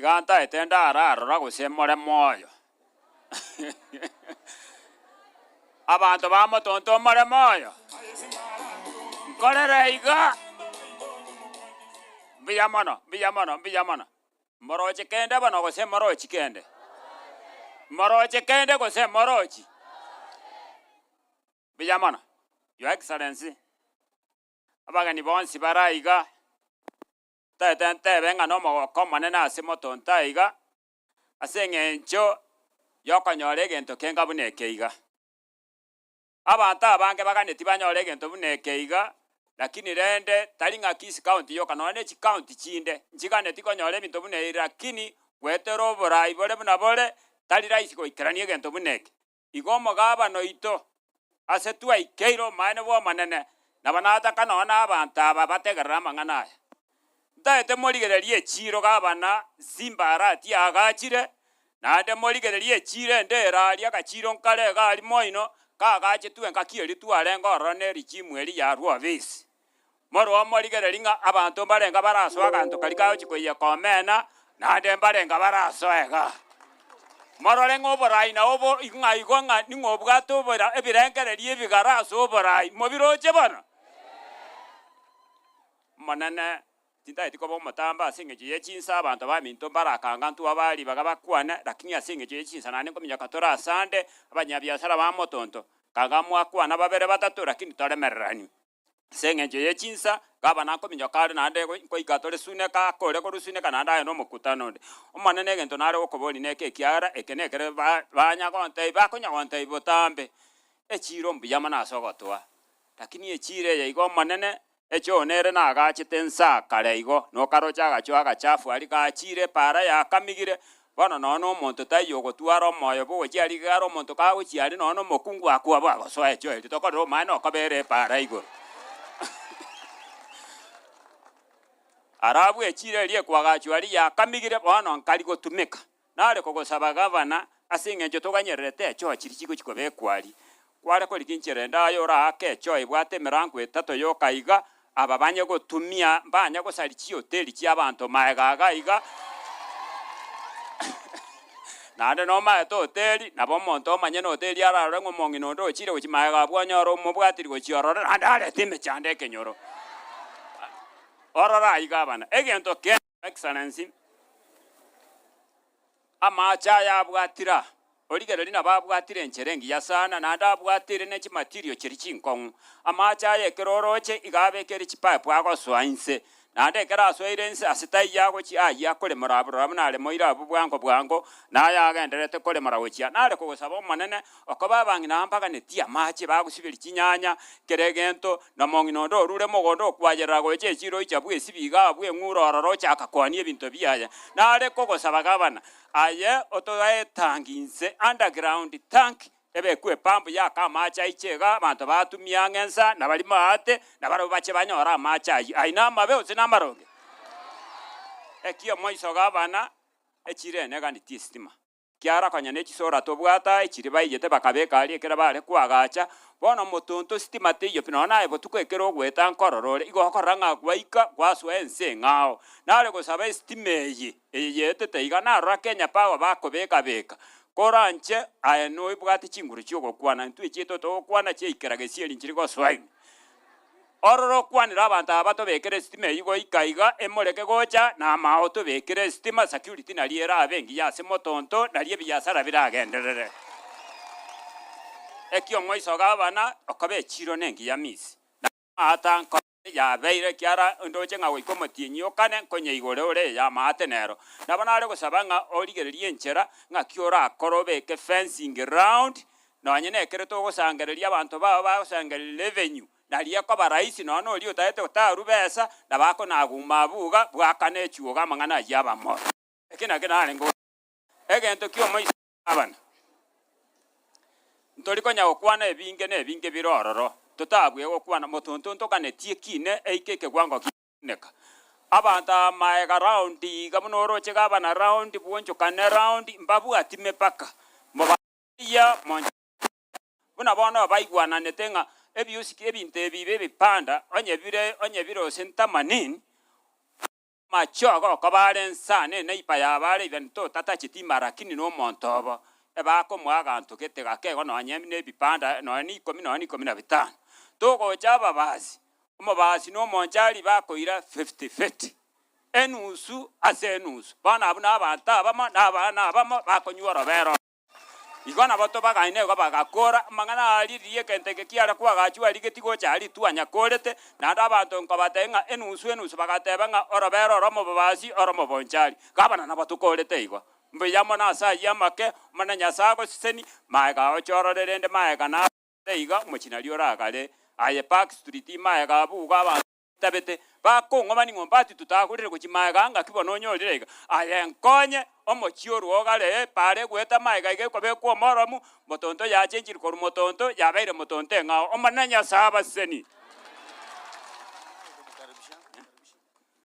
Iga ntaete ndararora gose more moyo. Abanto ba motonto more moyo? Nkorere iga. Mbuya mono, mbuya mono, mbuya mono. Moroche kende bono gose morochi kende? Moroche kende gose morochi? Mbuya mono, Your Excellency, abageni bonsi bare aiga, ntaete ntebe ng'a nomogoko omonene ase motonto aiga, ase eng'encho yokonyora egento kenga buna eke iga. Abanto abange baganeti banyore egento buna eke iga, lakini rende tari ng'a Kisii County yoka, nonya ne chicounty chinde nchiganeti konyora ebinto buna ebi, lakini goetera oborai bore buna bore, tari rahisi goikerania egento buna eke. Igo omogabana oito, ase twaikeire omomaene bw'Omonene, nabo nataka nonya nabanto aba bategerere amang'ana aya. Ntaete morigererie echiiro gabana Simba Arati aagachire, naende morigererie echiiro ende ere aria agachiiro nkare iga aria moino, kaagachetwe engaki eria twarenge ororo ne richimu eria yarua obisi. Morue morigererie ng'a abanto mbarenga barasoe aganto karia kagochia koiyeka omena, naende mbarenga barasoe igaa. Morore ng'a oborai nabo bo ng'a igo ng'a ning'o obwate obora ebirengererio ebigara ase oborai, mobiroche bono? Omonene, tintageti koba omotambe ase engencho ye chinsa, abanto baminto mbarakanga ntwabaa ribaga bakwane, lakini ase engencho ye chinsa naende nkominyoka tore asande, abanyabiasara ba motonto, kanga mwakwana babere batato, lakini toremereranie. Ase engencho ye chinsa, gavana nkominyoka are naende nkoika tore Suneka, akore korwa Suneka naende aye nomokutano onde. Omonene egento nare gokoboria neke ekiagera eke nekere banya gontebia bakonya gontebia botambe, echiiro mbuya mono ase ogotoa, lakini echiiro eye iga Omonene, echoo nere nagachete nsa kare igo, nokaroche agachoo agachafu aria gachire epaara yakamigire, Bono nonya nomonto taiyo ogotwara omoyo bw'ogochia aria igare omonto kagochia aria nonya nomokungu akwo abwo agosoa echoo erio tokorera omanye nokobera epaara igoro. Arabwo echiro eria ekwagachwa aria yakamigire bono nkari gotumeka. Nare kogosaba gavana ase eng'encho toganyererete echoo chiria chigochia kobekwa aria. Kware korigia enchera ende aye oraake echoo ebwate emerango etato yoka iga, aba banye gotumia mbanye gosaria chihoteli chi'abanto magega iga iga, naende nomaete hoteli, nabo omonto omonyene hoteli ararore ng'a omong'ina onde ochire gochia magega abwo onyore omobwatiri gochia ororo naende arete emechando ekenyoro. Orore aiga abana, egento kende Excellency, Amache aya abwatire aa, origereria nabo abwatire enchera engiya sana, naende abwatire ne chimatirio chiria chinkong'u. Amache aya ekero oroche iga abekeire chipipe agosoa inse, naende ekero asoire inse ase taiyo agochia ayio akoremora abwo rora buna aremoire abwo bwango bwango, na aya agendererete koremora gochia. Nare kogosaba Omonene, okoba abang'ina aba mbaganetie amache bagosiberia chinyanya, kera egento, na omong'ina onde orure mogondo okwayerera gocha echiiro oicha bw'esibi iga abwo eng'ura ororo ochaka koania ebinto biaye. Nare kogosaba gavana, aye otoe etangi inse, underground tank, ebekwe epampu yake amache aiche iga, abanto batumie ang'e ensa, na baria maate, na barabwo bache banyore amache ayio. Ayio namabe gose namaronge? Ekiomoiso gavana, echiiro ene eganetie esitima. Ekiagera konya ne chisora tobwate aye chiria baiyete bakabeka aria ekero bare koagacha, bono motonto sitima teiyo pi nonya naye botuko ekero ogoeta nkorora ore, igo okorora ng'a gwaika gwasoa ense eng'ao. Nare gosaba esitima eye, eye yaetete iga narora Kenya Power bakobeka beka, koranche aye noibwate chinguru chiogokwana, intwe echiaito togokwana chiaikera gesieri nchiri gosoa ime. Ororo okwanere abanto aba batobekere esitima eyio goika iga, emoreke gocha, na amao tobekere esitima, security nario erabe engiya ase motonto, nario ebiasara biragenderere. Eki omoiso gavana, okoba echiro nengiya misi, na amaata nkore yabeire ekiara ndoche ng'a goika omotienyi okane nkonyeigore ore eye amaate nero. Nabo nare gosaba ng'a origererie enchera ng'aki orakore obeke fencing round, Nonye nekero togosangereria abanto bao bagosangereria revenue, nario ekoba rahisi nonya noria otagete otarue besa, nabo akonaguma abwo iga, bwakana echuoga amang'ana ayio abamore. Eki nakio narenge gokwana. Egento kia omoiseke abana, ntori konya gokwana ebinge na ebinge bire ororo, totabue gokwana, motonto ntoganetie ekine eike ekegwango kia Neka. Abanto aba maega round iga buna oroche gabana round, bwonchokane round, mbabwati mepaka. Moba. Rigia monche buna bono baigwananete ng'a ebiusiki ebinto ebi bibe ebipanda, onye bire onye bire ose ntamanini. Machogo okoba are ensana eneiba yabo are even though tatacheti ime lakini nomonto obo, ebakomoa aganto gete gake igo nonye nebipanda nonye na ikomi nonye na ikomi na bitano. Togocha ababasi, omobasi na omonchari bakoira fifty fifty, enusu ase enusu. Bono abwo na abanto abamo na abana abamo bakonywa orobere oro. Igo nabo tobagaine igo bagakora amang'ana aria riria egento eke kiare koagachwa aria getigocha aria twanyakorete, naende abanto nkobatebia ng'a enusu enusu bagateba ng'a orobere oro omobabasi oro omobonchari. Gabana nabo tokorete igo. Mbuya mono ase ayio amake, Omonene Nyasae agosesenie, magega oche orore rende magega nare iga omochie nario oragare aye Park Street magega abwo igo abanto. Tabete, bakong'oma ning'o mbati totagorire gochia magega ngaki bono onyorire iga? Aye nkonye, omochie orwo ogare epaara egoeta magega iga ekobekwa omoromu, motonto yachenchire korwa motonto, yabeire motonto eng'ao. Omonene Nyasae abasesenie.